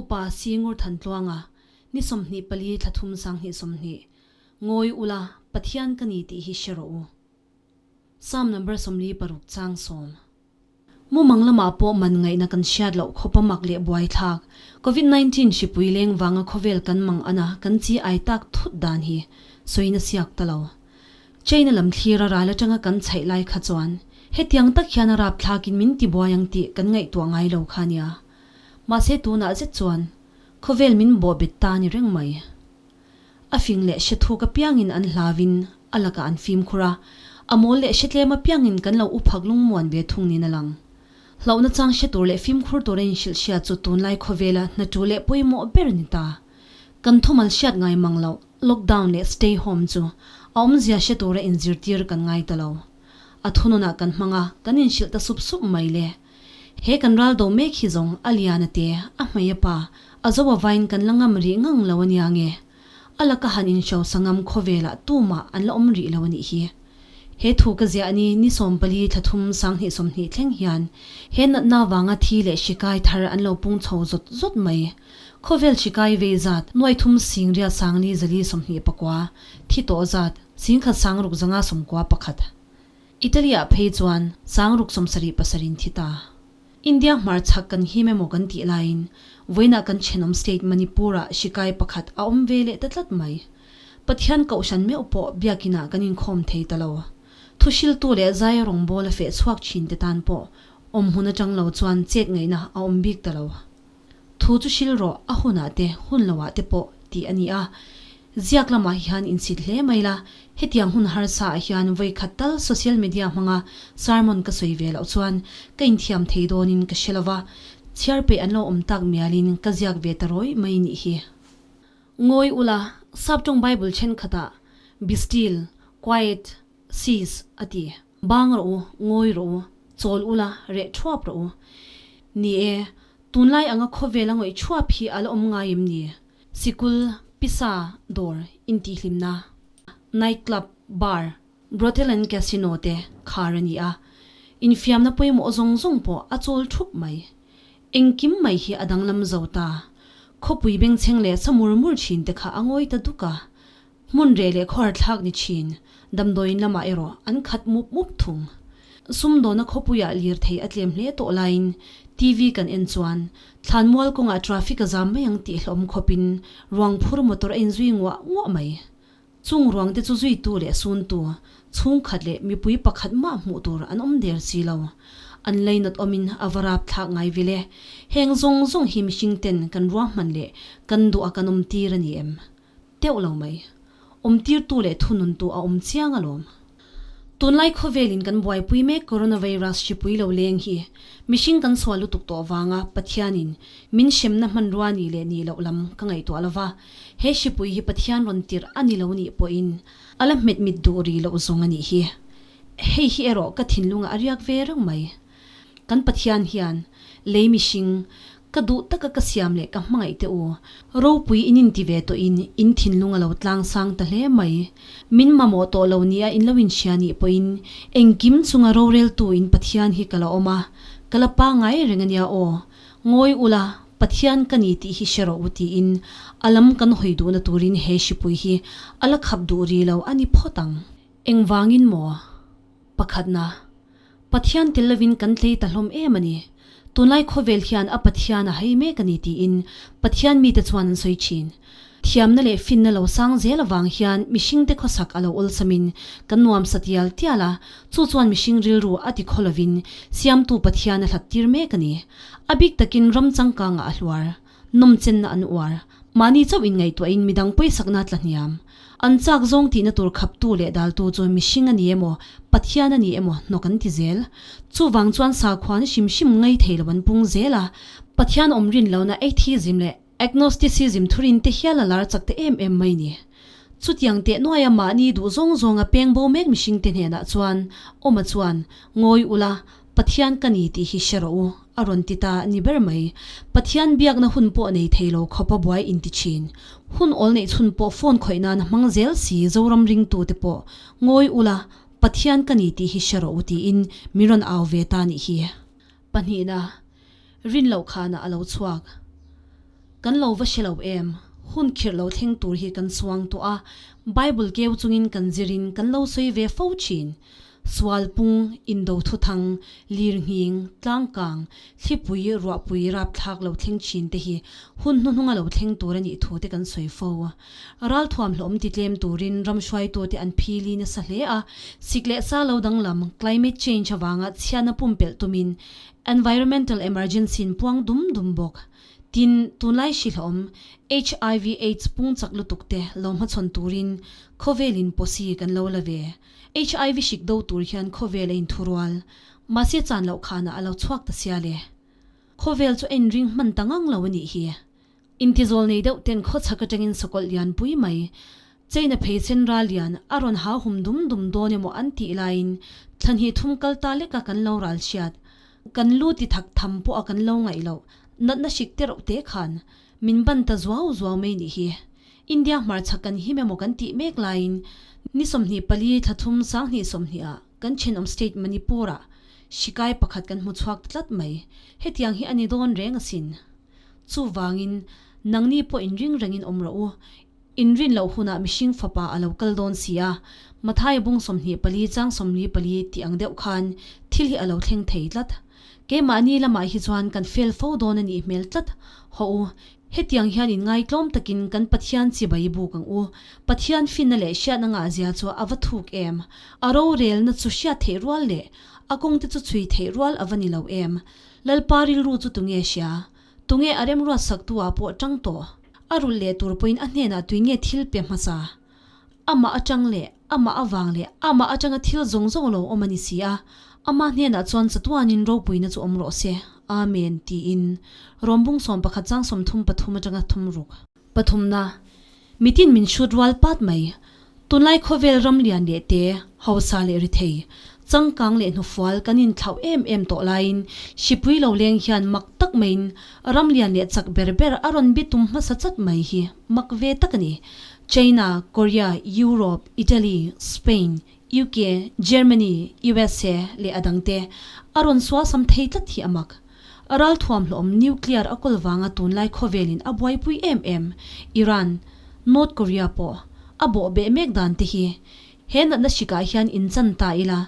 Upa Singur Thantluanga, ni 24 thla thum 2020, Ngawi ula, Pathian ka ni tih hi hre rawh u. Psalm number 46 chang sawm. Mumang lamah pawh man ngaihna kan hriat loh khawpa mak leh buaithlak, Covid 19 hripui leng vanga khawvel kan mang ana kan chi ai tak thut dan hi sawina siak ta lo. China lam thlira ral atanga kan chhaih lai kha chuan hetiang tak hian a rapthlakin min ti buai ang tih kan ngaihtuah ngai lo kha nia. Mahse tunah zet chuan khawvel min bawhbet ta ni reng mai. A fing leh hre thuk apiangin an hlauin a lakah an fimkhur a, a mawl leh hre tlem apiangin kan lo uphak lungmuan ve thung niin a lang. Hlauhna chang hre tur leh fimkhur tura inhrilh hria chu tunlai khawvela hna ṭul leh pawimawh ber a ni ta. Kan thumal hriat ngai mang loh lockdown leh stay home chu a awmzia hre tura inzirtir kan ngai ta lo. A thununah kan hmang a, kan inhrilh ta sup sup mai le. He kan ral do mek hi zawng a lian a te, a hmei a pa, a zo a vain kan la ngam rih ngang lo a nia nge? A laka han inhrosa ngam khawvelah tumah an la awm rih lo a nih hi. He thu ka ziah ni ni 14 thla thum 2020 thleng hian he natna vanga thi leh hri kai thar an lo pung chho zawt zawt mai. Khawvel hri kai vei zat nuai thum sing riat sangli zali 29, thi tawh zat 10,000 6 zanga 91 pakhat. Italy-ah phei chuan 6 70 pasarin thi ta. India hmar chhak kan him emaw kan tih laiin vawiinah kan thenawm state Manipur-ah hri kai pakhat a awm ve leh ta tlat mai. Pathian kohhran meuh pawh biakinah kan inkhawm thei ta lo. Thuhriltu leh zai rawngbawla feh chhuak thin te tan pawh awm hmun atang lo chuan chet ngaihna a awm bik ta lo. Thu chu hril rawh, a hunah te, hun loah te pawh tih a ni a. Ziak lamah hian insit hle mai la, hetiang hun harsa ah hian vawi khat tal social media hmanga sermon ka sawi ve loh chuan ka inthiam thei dawnin ka hre lova, chhiar peih an lo awm tak mialin ka ziak ve ta rawih mai nih hi. Ngawi ula, Saptawng Bible thenkhatah Be still, quiet, cease a ti. Bang rawh u, ngawi rawh u, chawl ula, reh thuap rawh u. Ni e, tunlai anga khawvel a ngawih thuap hi a la awm ngai em ni? Sikul, pisa, dawr, intihhlimna, night club, bar, brothel and casino te khar a ni a. Infiamna pawimawh zawng zawng pawh a chawl thup mai. Engkim mai hi a danglam zo ta. Khawpui bengchheng leh sa mur mur thin te kha a ngawi ta duk a. Hmun reh leh khawhar thlak ni thin, damdawiin lamah erawh an khat mup mup thung. Sumdawna khawpuiah lirthei a tlem hle tawh laiin TV kan en chuan thlanmual kawngah traffic a zam mai ang tih hlawm khawpin ruang phur motor a inzui nguah nguah mai. Chung ruang te chu zuitu leh suntu, chhungkhat leh mipui pakhat mah hmuh tur an awm der si lo. An leinat awmin a va rap thlak ngai vil e. Heng zawng zawng hi mihring ten kan ruahman leh kan duh a kan awm tir a ni em? Teuh lo mai. Awmtirtu leh thununtu a awm chiang alawm. Tunlai khawvelin kan buaipui mek coronavirus hripui lo leng hi mihring kan sual lutuk tawh vanga Pathianin min hremna hmanrua ni leh nih loh lam ka ngaihtuah lova, he hripui hi Pathian rawn tirh a ni lo nih pawhin a la hmet mit duh rih loh zawng a nih hi. Hei hi erawh ka thinlungah a riak ve reng mai. Kan Pathian hian lei mihring Ka duh taka ka siam leh ka hmangaih teh u. Ropui in inti ve tawh in, in thinlung a lo tlang sang ta hle mai. Min mamawh tawh lo nia in lo inhria nih pawh in, engkim chunga roreltu in Pathian hi ka la awm a, ka la pangai reng a nia aw. Ngawi ula, Pathian ka ni tih hi hre rawh u tiin a lam kan hawi duhna turin he hripui hi a la khap duh ri lo a ni phawt ang. Engvangin maw? Pakhatna, Pathian tel lovin kan tlei ta hlawm em a ni. Tunlai khawvel hian a Pathian a hei mek a ni tiin Pathian mite chuan an sawi thin. Thiamna leh finna lo sang zel avang hian mihringte khawsak a lo awlsamin kan nuamsa tial tial a, chu chuan mihring rilru a ti khaw lovin Siamtu Pathian a hlat tir mek a ni. A bik takin ram changkangah a hluar. Nawmchenna an uar. Mahni chauh inngaihtuahin midang pawisakna tla hniam. An chak zawng tihna tur khaptu leh daltu chu mihring a ni emaw, Pathian a ni emaw hnawk an ti zel. Chuvang chuan sakhuana hrim hrim ngai thei lo an pung zel a. Pathian awm rin lohna atheism leh agnosticism thurin te hial a lar chak ta em em mai ni. Chutiang teh nuaia mahni duh zawng zawnga peng bo mek mihring te hnenah chuan Awma chuan, Ngawi ula, Pathian ka ni tih hi hre rawh u, a rawn ti ta a ni ber mai. Pathian biakna hun pawh nei thei lo khawpa buai inti thin. Hun awl neih chhun pawh phone khawih nan a hmang zel si Zoram ringtute pawh, Ngawi ula, Pathian ka ni tih hi hre rawh u tiin min rawn au ve ta nih hi. Pahnihna, rin loh khanah a lo chhuak. Kan lo va hre lo em? Hun khirh lo thleng tur hi kan suang tawh a, Bible keu chungin kan zirin kan lo sawi ve fo thin. Sual pung, indo thuthang, lirnghing, tlangkang, thlipui, ruahpui rapthlak lo thleng thin te hi hun hnuhnunga lo thleng tur a nih thu te kan sawi fo. Ralthuam hlawm ti tlem turin ram hruaitute an phili nasa hle a, sik leh sa lo danglam, climate change, avanga chhiatna pumpelh tumin environmental emergency in puang dum dum bawk. Tin, tunlai hrilhawm, HIV aids pung chak lutuk te lo hmachhawn turin khawvelin pawsi kan lo la ve. HIV hrik do tur hian khawvel a inthurual. Mahse chan loh khanah a lo chhuak ta sia le. Khawvel chu a inring hman ta ngang lo a nih hi. Intizawl nei deuh ten khawchhak atangin sakawlh lian pui mai, China phei sen ral lian a rawn hau hum dum dum dawn emaw an tih laiin thlanhnih thum kal ta leka kan lo ral hriat. Kan lu ti thak tham pawh a kan lo ngaih loh natna hrik te reuh te khan min ban ta zuau zuau mai nih hi. India hmarchhak kan him emaw kan tih mek laiin ni 24 thla thum 2020 ah kan thenawm state Manipur ah hrikai pakhat kan hmu chhuak ta tlat mai. Hetiang hi a ni dawn reng asin. Chuvangin nangni pawh inring rengin awm rawh u. Inrin loh hunah mihring fapa a lo kal dawn si a, Mathaia bung 24 chang 44 tih ang deuh khan thil hi a lo thleng thei tlat. Keimahni lamah hi chuan kan fel fo dawn a nih hmel tlat. Hawh u, hetiang hian inngaitlawm takin kan Pathian chibai buk ang u. Pathian finna leh hriatna ngahzia chu a va thuk em? A rorelna chu hriat theih rual leh a kawngte chu chhui theih rual a va ni lo em? Lalpa rilru chu tunge hria? Tunge a remruat saktu ah pawh tang tawh? A rulh leh tur pawhin a hnenah tui nge thil pe hmasa? Amah atang leh amah avang leh amah atanga thil zawng zawng lo awm a ni si a, amah hnenah chuan chatuanin ropuina chu awm rawh se. Amen, tiin Rawmbung 11 chang 33 atanga thum ruk. Pathumna, Mitin min hrut rual pat mai. Tunlai khawvel ram lian leh te, hausa leh rithei, changkang leh hnufual kan inthlauh em em tawh laiin hripui lo leng hian mak tak maiin ram lian leh chak ber ber a rawn bitum hmasa chat mai hi mak ve tak a ni. China, Korea, Europe, Italy, Spain, UK, Germany, usa leh a dangte a rawn sualsam thei tlat hi a mak. Ralthuam hlawm nuclear a kawl vanga tunlai khawvelin a buaipui em em Iran, North Korea pawh a bawh beh mek dan te hi he natna hrikah hian inchan ta ila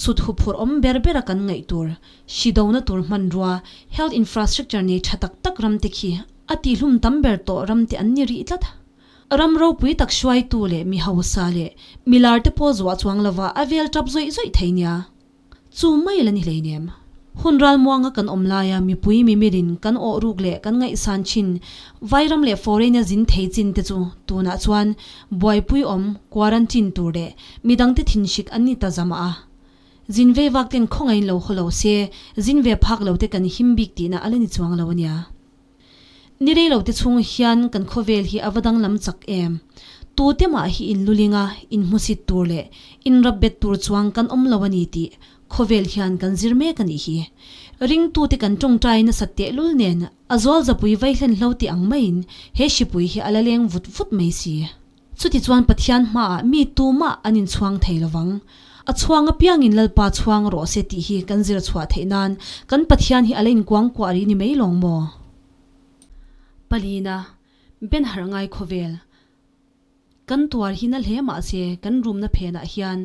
sut huphurh awm ber bera kan ngaih tur hri dona tur hmanrua health infrastructure nei tha tak tak ram te khi a tihlum tam ber tawh ram te an ni rih tlat. Ram ropui tak hruaitu leh mi hausa leh milar te pawh zuah chuang lova a vel tap zawih zawih thei nia. Chu mai la ni hleinem. Hun ralmuanga kan awm laia mipui mimirin kan awh ruk leh kan ngaihsan thin vairam leh foreign-a zin thei chin te chu tunah chuan buaipui awm, quarantine, tur leh midangte thinhrik an ni ta zam a. Zin ve vak ten khawngain lo haw lo se, zin ve phak lo te kan him bik tihna a la ni chuang lo a nia. Ni rei lo te chhung hian kan khawvel hi a va danglam chak em? Tute mah hi in lulinga in hmusit tur leh in rap bet tur chuang kan awm lo a ni tih khawvel hian kan zir mek a nih hi. Ringtute kan tawngtai nasat tehlul nen a zual zapui vaihlen hlo tih ang maiin he hripui hi a la leng vut vut mai si. Chutichuan Pathian hmaah mi tumah an inchhuang thei lovang. A chhuang apiangin Lalpa chhuang rawh se tih hi kan zir chhuah theih nan kan Pathian hi a la inkuangkuah rih ni mai lawng maw? Palina, Ben harh ngai khawvel. Kan tuar hi na hle mah se kan rumna phenah hian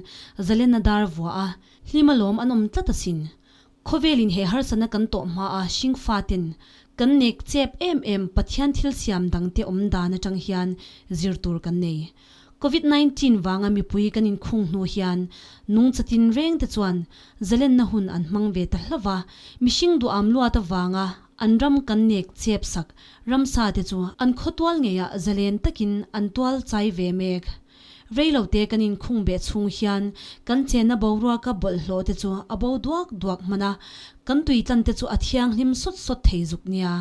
zalenna dar vuah a, hlim alawm an awm tlat asin. Khawvelin he harsatna kan tawh hmaa hringfaten kan nek chep em em Pathian thil siam dangte awm dan atang hian zir tur kan nei. Covid 19 vanga mipui kan inkhung hnu hian nungcha tinreng te chuan zalenna hun an hmang ve ta hlauh va, mihring duham luat avanga an ram kan nek chep sak ramsa te chu an khawtual ngeiah zalen takin an tual chai ve mek. Reilote kan inkhung beh chhung hian kan chenna boruaka bawlhhlawh te chu a bo duak duak hman a, kan tuitlan te chu a thianghlim sawt sawt thei zuk nia.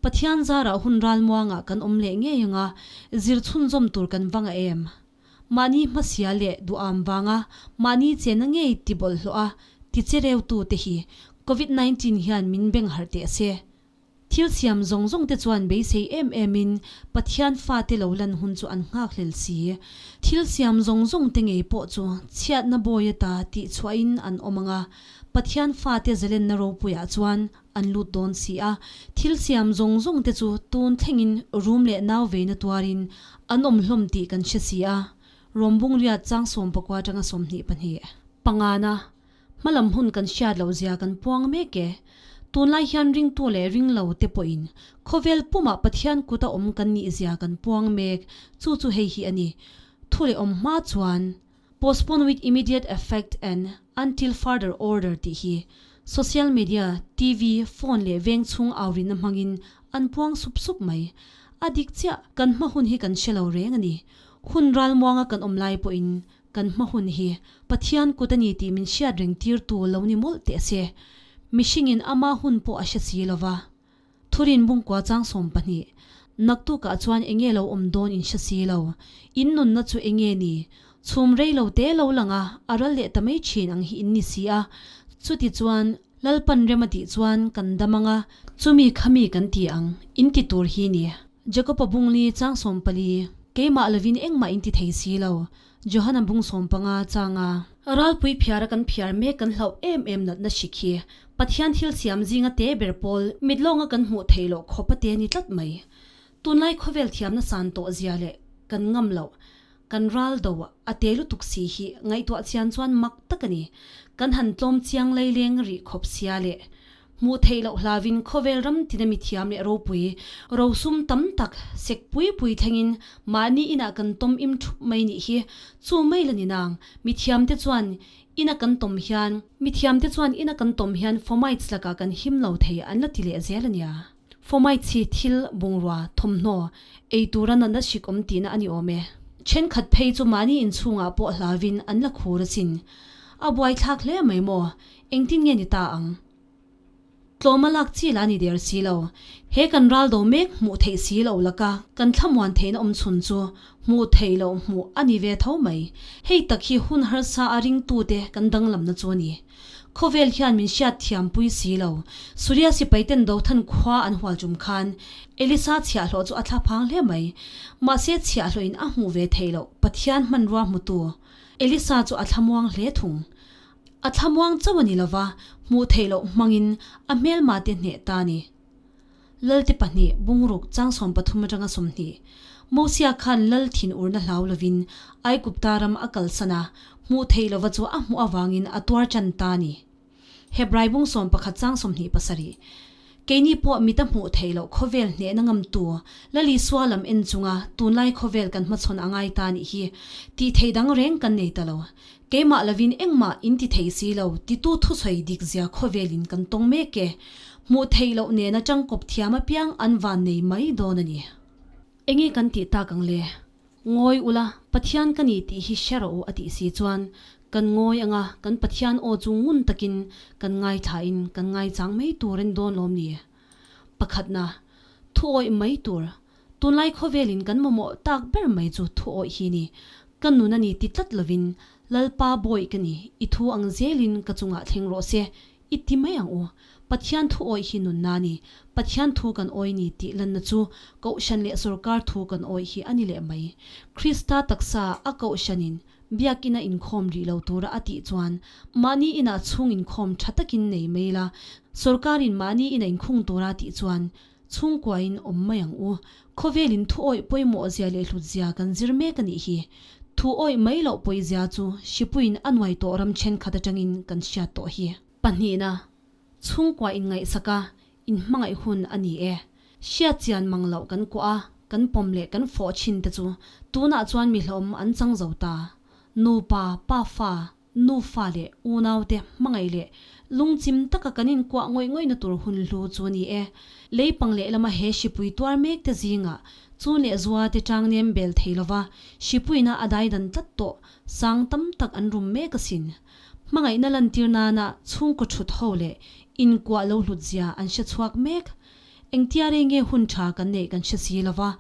Pathian zarah hun ralmuangah kan awm leh ngei ang a, zir chhunzawm tur kan va ngah em? Mahni hmasia leh duham vanga mahni chenna ngei ti bawlhhlawh a ti che reutu te hi Covid 19 hian min beng harh teh se. Thil siam zawng zawng te chuan beisei em em in Pathian fate lo lan hun chu an nghakhlel si. Thil siam zawng zawng te ngei pawh chu chhiatna bawi ata tih chhuah in an awm ang a, Pathian fate zalenna ropuiah chuan an lut dawn si a. Thil siam zawng zawng te chu tun thlengin rum leh nau veina tuarin an awm hlawm tih kan hre si a. Rawmbung riat chang 14 atanga 22. Pangana, Hmalam hun kan hriat loh zia kan puang mek e. Tunlai hian ringtu leh ringlo te pawhin khawvel pumah Pathian kuta awm kan nih zia kan puang mek, chu chu hei hi a ni. Thu leh awm hma chuan Postpone with immediate effect and until further order tih hi social media, TV, phone leh veng chhung aurinna hmangin an puang sup sup mai. A dik chiah, kan hma hun hi kan hre lo reng a ni. Hun ralmuanga kan awm lai pawhin Kan hma hun hi Pathian kut a ni tih min hriat reng tirtu lo ni mawlh teh se. Mihringin ama hun pawh a hre si lo va. Thurin bungkua chang 12, Naktukah chuan enge lo awm dawn in hre si lo. In nunna chu enge ni? Chhum rei lo te lo lang a, a ral leh ta mai thin ang hi in ni si a. Chuti chuan Lalpan rem a tih chuan kan dam ang a, chumi khami kan ti ang, in ti tur hi ni. Jakob-a bungli chang 14, Keimah lovin engmah in ti thei si lo. Johana bung 15 changa ralpui phiara kan phiar mek kan hlauh em em natna hrik hi Pathian thil siam zinga te ber pawl mit lawnga kan hmuh theih loh khawp a te ni tlat mai. Tunlai khawvel thiamna san tawh zia leh kan ngam loh kan ral do a te lutuk si hi ngaihtuah chian chuan mak tak a ni. Kan han tlawm chiang laileng rih khawp sia leh Hmuh theih loh hlauin khawvel ram tina mithiam leh ropui, rosum tam tak, sek pui pui thlengin mahni inah kan tawm im thup mai nih hi chu mai la ni nang. Mithiamte chuan ina kan tawm hian Mithiamte chuan ina kan tawm hian fomites lakah kan him lo thei an la ti leh zel a nia. Fomites hi thil, bungrua, thawmhnaw, ei tura natna hrik awm tihna a ni awm e. Thenkhat phei chu mahni inchhungah pawh hlauin an la khur asin. A buaithlak hle mai maw? Engtin nge ni ta ang? Tlawma lak chi la ni der si lo. He kan ral do mek hmuh theih si lo laka kan thlamuan theihna awm chhun chu hmuh theih loh hmuh a ni ve tho mai. Hei tak hi hun harsa a ringtute kan danglamna chu a ni. Khawvel hian min hriat thiam pui si lo. Suria sipai ten Dothan khua an hual tum khan Elisa chhiahhlawh chu a thla phang hle mai. Mahse chhiahhlawhin a hmuh ve theih loh Pathian hmanrua hmutu Elisa chu a thlamuang hle thung. A thlamuang chauh a ni lova, hmuh theih loh hmangin a hmelma te hneh ta a ni. Lalte pahnih, bungruk, chang 13 atanga 20. Mosia khan Lal thin urna hlau lovin Aigupta ram a kalsan a, hmuh theih lova chu a hmuh avangin a tuar chan ta a ni. Hebrai bung 11 chang 27. Keini pawh mita hmuh theih loh khawvel hnehna ngamtu Lal Isua lam en chunga tunlai khawvel kan hmachhawn a ngai ta nih hi tih theih dang reng kan nei ta lo. Keimah lovin engmah in ti thei si lo titu thusawi dik zia khawvelin kan tawng mek e. Hmuh theih loh nena tangkawp thiam apiang an van nei mai dawn a ni. Enge kan tih tak ang le? Ngawi ula, Pathian ka ni tih hi hre rawh u a tih si chuan kan ngawi anga kan Pathian aw chu ngun takin kan ngaithlain kan ngaichang mai tur a ni dawn lawm ni? Pakhatna, thu awih mai tur. Tunlai khawvelin kan mamawh tak ber mai chu thu awih hi ni. Ka nun a ni ti tlat lovin, Lalpa bawi ka ni, i thu ang zelin ka chungah thleng rawh se, i ti mai ang u. Pathian thu awih hi nunna a ni. Pathian thu kan awih ni tih lanna chu Kohhran leh sawrkar thu kan awih hi a ni leh mai. Krista taksa a Kohhranin Biakina inkhawm rih lo tura a tih chuan mahni inah chhung inkhawm tha takin nei mai la, sawrkarin mahni ina inkhung tura a tih chuan chhungkuain awm mai ang u. Khawvelin thu awih pawimawh zia leh hlut zia kan zir mek a nih hi. Thu awih mai loh pawi zia chu Hripuiin a nuai tawh ram thenkhat atangin kan hriat tawh hi. Pahnihna, chhungkua inngaihsak a, inhmangaih hun a ni e. Hriat chian mang loh kan kuah a, kan pawm leh kan fawh thin te chu tunah chuan mi hlawm an chang zo ta. Nupa, pafa, nufa leh unaute hmangaih leh lungchim taka kan inkuah ngawih ngawihna tur hun hlu chu a ni e. Leipang lehlama he hripui tuar mek te zingah chu leh zua te tang nem bel thei lova hripuina a daidan tlat tawh sang tam tak an rum mek asin. Hmangaihna lantir nana chhungkaw thut ho leh inkuah lo hlut zia an hre chhuak mek. Engtia rei nge hun tha kan neih kan hre si lova,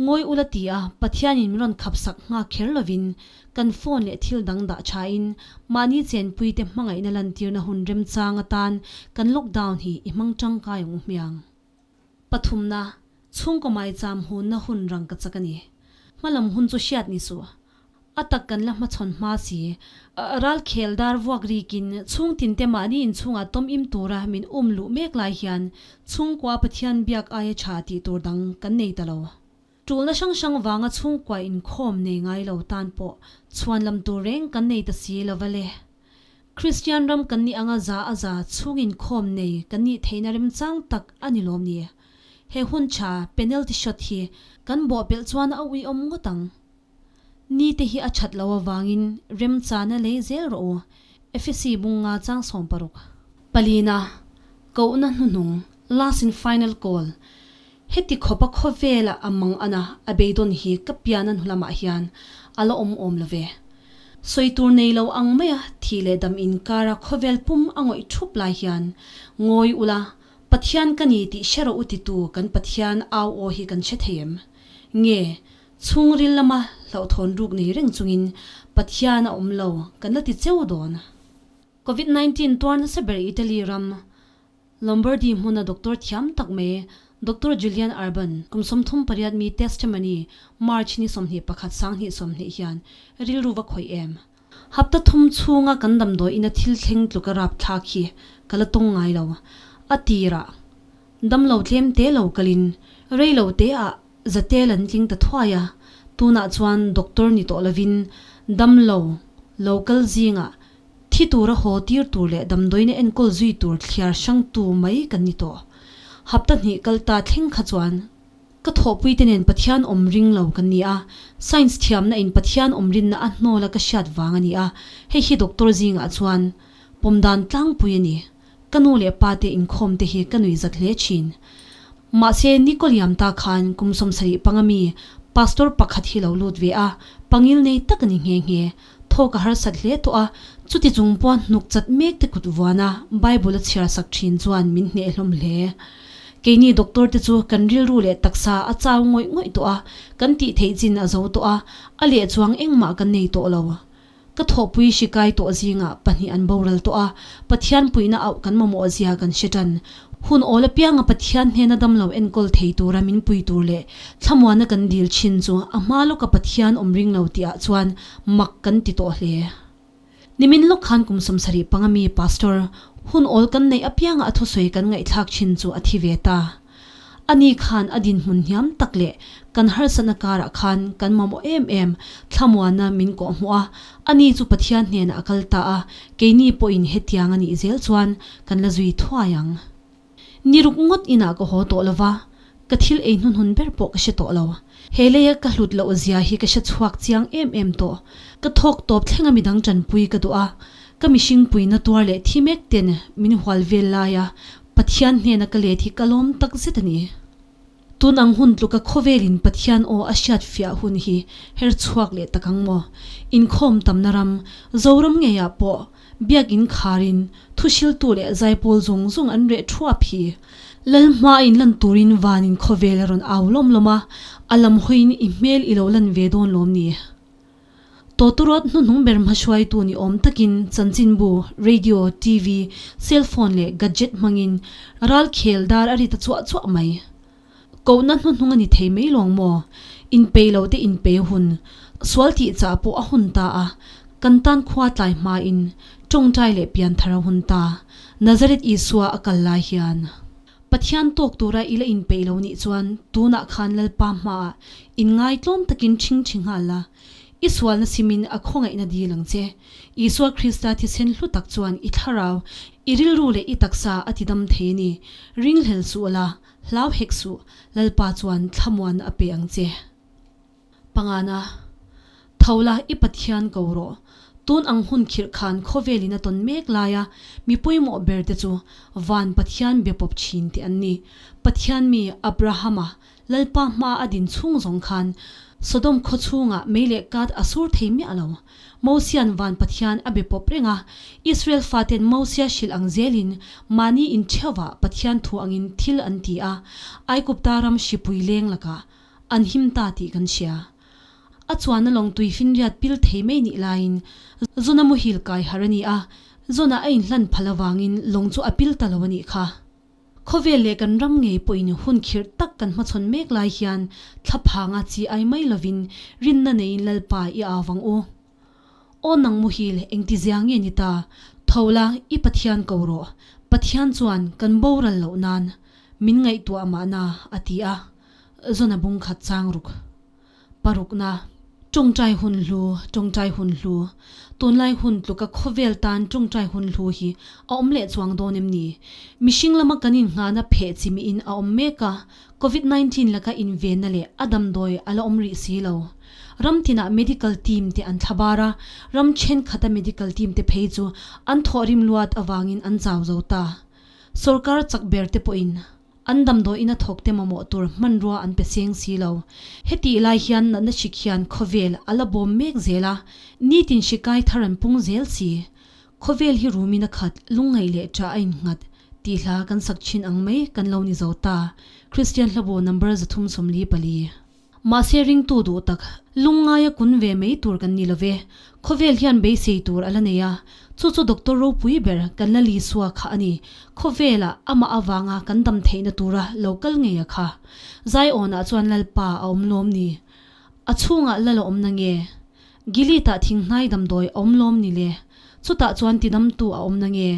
ngawi ula ti a Pathianin min rawn khap sak nghak kher lovin kan phone leh thil dang dah thain mahni chenpuite hmangaihna lantirna hun remchang atan kan lockdown hi i hmang tangkai ang u hmiang. Pathumna, Chhungkaw maicham hunna hun rangkachak a ni. Hmalam hun chu hriat ni suh. A tak kan la hmachhawn hma si. Ralkhel dar vuak rikin chhungtinte mahni inchhungah tawm im tura min um luh mek lai hian chhungkua Pathian biak aia tha tih tur dang kan nei ta lo. Tulna hrang hrang vanga chhungkua inkhawm nei ngai lo tan pawh chhuan lam tur reng kan nei ta si lo va le. Kristian ram kan nih anga za a za chhung inkhawm nei kan nih theihna remchang tak a ni lawm ni. He hun tha penalty shot hi kan bawhpelh chuan a uiawm ngawt ang. Ni te hi a that lo avangin remchana lei zel rawh u, Efesi bunga chang 60. Palina, Kohna hnuhnung, last and final call, Heti khawpa khawvela a mang ana a beidawn hi ka piana hnu lamah hian a la awm awm lo ve. Sawi tur nei lo ang maia thih leh dam inkara khawvel pum a ngawih thup lai hian ngawi ula Pathian ka ni tih hre rawh u titu kan Pathian au aw hi kan hre thei em? Nge chhungril lama hlauhthawn ruk nei reng chungin Pathian a awm lo kan la ti cheu dawn? Covid 19 tuar nasa ber Italy ram Lombardy hmuna doctor thiam tak mai Doctor Julian Urban, kum 38 mi testimony March ni 21 2020 hian rilru va khawih em? Hapta thum chhunga kan damdawi ina thil thleng tluk a rap thlak hi ka la tawng ngai lo. A tirah damlo tlem te lo kalin rei lo te ah zatel an tling ta thuai a, tunah chuan doctor ni tawh lovin damlo lo kal zingah Thi tura haw tir tur leh damdawiina enkawl zui tur thliar hrangtu mai kan ni tawh. Hapta hnih kal ta thleng kha chuan ka thawhpuite nen Pathian awm ring lo kan ni a, science thiamna in Pathian awm rinna a hnawla ka hriat vang a ni a, hei hi doctor zingah chuan pawm dan tlangpui a ni. Ka nu leh pa te inkhawm te hi ka nui zat hle thin. Mahse Nikoliam ta khan kum 75 mi pastor pakhat hi lo lut ve a, pangil nei tak a ni nghe nghe. Thawk a harsat hle tawh a, chuti chung pawha hnuk chat mek te kut vuana Bible a chhiar sak thin chuan min hneh hlawm hle. Keini doctor te chu kan rilru leh taksa a chau ngawih ngawih tawh a, kan tih theih chin a zo tawh a, a leh chuang engmah kan nei tawh lo. Ka thawhpui hri kai tawh zingah pahnih an boral tawh a, Pathian puihna auh kan mamawh zia kan hre tan. Hun awl apianga Pathian hnena damlo enkawl thei tura min pui tur leh thlamuana kan dil thin chu a hma lawka Pathian awm ring lo tihah chuan mak kan ti tawh hle. Nimin lawk khan kum 75 mi Pastor hun awl kan neih apianga a thusawi kan ngaihthlak thin chu a thi ve ta. Ani khan a dinhmun hniam tak leh kan harsatna karah khan kan mamawh em em thlamuana min kawhhmuh a, ani chu Pathian hnenah a kal ta a, keini pawhin hetiang a nih zel chuan kan la zui thuai ang. Ni ruk ngawt inah ka haw tawh lova, ka thil ei hnuhnun ber pawh ka hre tawh lo. He leia ka hlut loh zia hi ka hre chhuak chiang em em tawh. Ka thawk tawp thlenga midang tanpui ka duh a, ka mihring puina tuar leh thi mek ten min hual vel laia Pathian hnena ka let hi ka lawm tak zet a ni. Tun ang hun tluka khawvelin Pathian aw a hriat fiah hun hi her chhuak leh tak ang maw? Inkhawm tamna ram, Zoram ngeiah pawh biakinn kharin thuhriltu leh zaipawl zawng zawng an reh thuap hi. Lal hmaa inlan turin vanin khawvel a rawn au lawm lawm a, a lam hawiin i hmel i lo lan ve dawn lawm ni? Tawtawrawt hnuhnung ber hmahruaitu ni awm takin chanchinbu, radio, TV, cell phone leh gadget hmangin ral khel dar a ri ta chuah chuah mai. Kohna hnuhnung a ni thei mai lawng maw? Inpei lo te inpei hun, sual tih chah pawh a hun ta a, kan tan khua tlai hmain tawngtai leh pianthar a hun ta, Nazareth Isua a kal lai hian. Pathian tawk tura i la inpeih lo nih chuan tunah khan Lalpa hmaah inngaitlawm takin ṭhing ṭhi nghal la, i sualna simin a khawngaihna dil ang che. Isua Krista thisen hlu tak chuan i thlarau, i rilru leh i taksa a tidam thei a ni. Ringhlel suh la, hlau hek suh, Lalpa chuan thlamuan a pe ang che. Pangana, Tho la, i Pathian ko rawh. Tun ang hun khirh khan khawvelin a tawn mek laia mi pawimawh ber te chu van Pathian be pawp thin te an ni. Pathian mi Abrahama Lalpa hma a din chhung zawng khan Sodom khaw chhungah mei leh kat a sur thei miah lo. Mosian van Pathian a be pawp reng a, Israel faten Mosia hrilh ang zelin mahni intheuhah Pathian thu angin thil an ti a, Aigupta ram hripui leng lakah An him ta tih kan hria. A chuanna lawng tui finriat pil thei mai nih laiin Zona muhil kai har a ni a, Zona a inhlan phal avangin lawng chu a pil ta lo a nih kha. Khawvel leh kan ram ngei pawhin hun khirh tak kan hmachhawn mek lai hian thlaphanga chi ai mai lovin rinna neiin Lalpa i au vang u. Aw nang muhil, engtizia nge ni ta? Tho la, i Pathian ko rawh. Pathian chuan kan boral loh nan min ngaihtuah mahna, a ti a. Zona bung khat chang ruk. Parukna, Tawngtai hun hlu, tawngtai hun hlu. Tunlai hun tluka khawvel tan tawngtai hun hlu hi a awm leh chuang dawn em ni? Mihring lama kan innghahna pheh chi miin a awm mek a, Covid 19 laka invenna leh a damdawi a la awm rih si lo. Ram tinah medical team te an thlabar a, ram thenkhat a medical team te phei chu an thawhrim luat avangin an chau zo ta. Sorkar chak ber te pawhin An damdawiin a thawk te mamawh tur hmanrua an pe seng si lo. Hetih lai hian natna hrik hian khawvel a la bawm mek zel a, nitin hri kai thar an pung zel si. Khawvel hi rumin a khat, lungngaih leh ṭah a innghat tih hla kan sak thin ang mai kan lo ni zo ta. Kristian hlabu number 344. Mahse ringtu duh tak, lungngaia kun ve mai tur kan ni lo ve. Khawvel hian beisei tur a la nei a, chu chu Doctor ropui ber kan la Lisua kha a ni. Khawvelah amah avanga kan dam theihna tura lo kal ngei a kha. Zaiawnah chuan Lalpa a awm lawm ni? A chhungah lal a awm na nge? Gilead-ah thinghnai damdawi a awm lawm ni le? Chutah chuan tidamtu a awm na nge?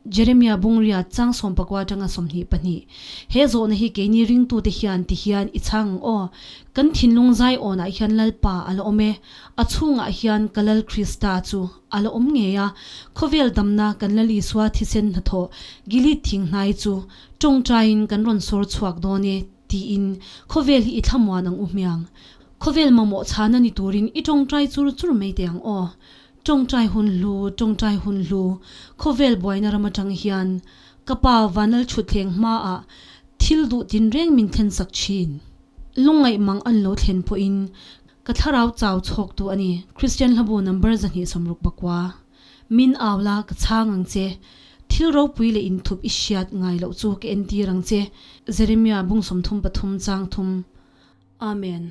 Jeremia Bungria chang sawmpakua atanga 22. He zawhna hi keini ringtute hian ti hian i chhang ang aw. Kan thinlung zaiawnah hian Lalpa a la awm e. A chhungah hian ka Lal Krista chu a la awm ngei a. Khawvel damna kan Lal Isua thisen hnathawh Gilead thinghnai chu tawngtaiin kan rawn sawr chhuak dawn e tiin khawvel hi i thlamuan ang u hmiang. Khawvel mamawh chhana ni turin i tawngtai chur chur mai teh ang aw. Tawngtai hun hlu, tawngtai hun hlu, khawvel buaina ram atang hian ka pa Vanlal Thutthleng hmaah thil duh tinreng min thlen sak thin. Lungngaih mang an lo thlen pawhin ka thlarau chau chhawk tu a ni. Kristian hlabu number 264. Min au la, ka chhang ang che. Thil ropui leh inthup i hriat ngai loh chu ka entir ang che. Jeremia bung 33 chang thum. Amen.